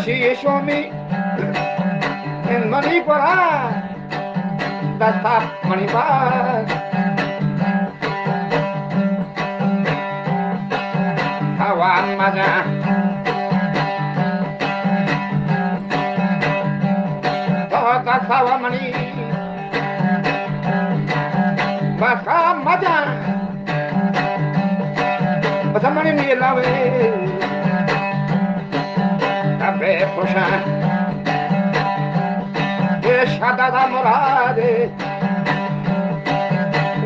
شومی منی گورا دستا منی باز ہوا مجا تو دستا منی بس کا مجا بس منی نیلاوے ابے پوشا یہ شادا دا مراد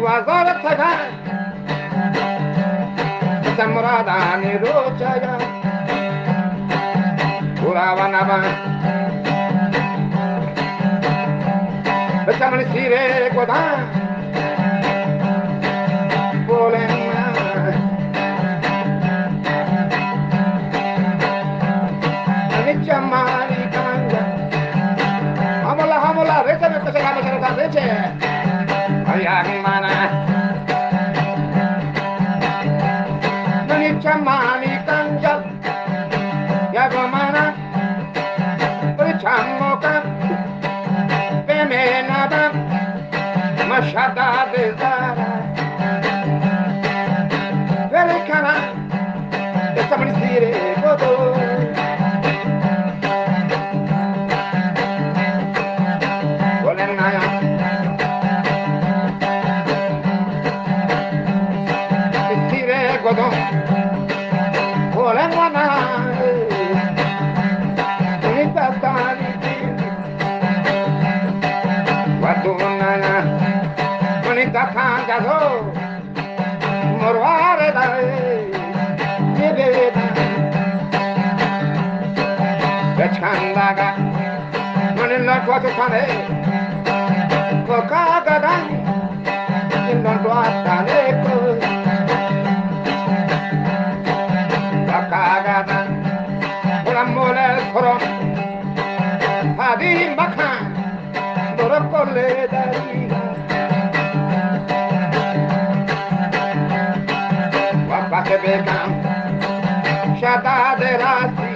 وزارت تھا بس مرادانی روچا پورا و نبان بس منی سیرے گودان بولیں منی چمانی کانگا ہمولا ہمولا ریچے میں کچھ کام چلتا ریچے ارے آگے مانا منی چمانی کانگا یا گو مانا ارے چمو کن پیمے نہ بن مشہدا دے دارا ول کنا سمن سیرے گودو بولن نایا سیرے گودو بولن وانا دستانی و دونانا منی دکان جزو مروار دارے یہ بیدان بچکان داگا منی لٹوا تو پانے کو کا گدان لٹوا تانے کو کا گدان بڑا مولے کرم ہادی مکھان برو کلے داری واپس بیگم شہزادے راستی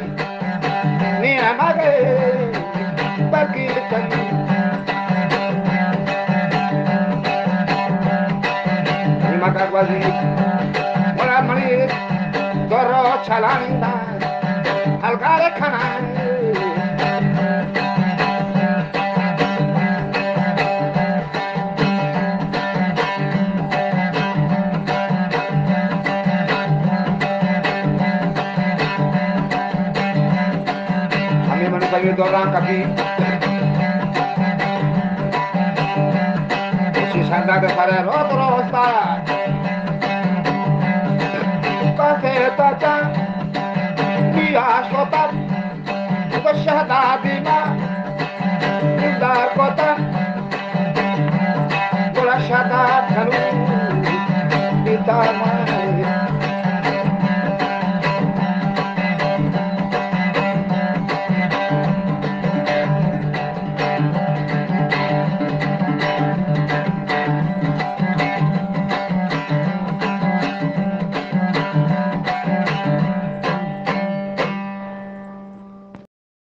نیمگے بلکی چنی نیمگا گوزی مرا منی درو چلندہ ہلکار کھنا ہمیں من سبھی دوران کبھی اسی شہزادے سارے روت روستا کسے تچا بیا شوتا تو شہزادی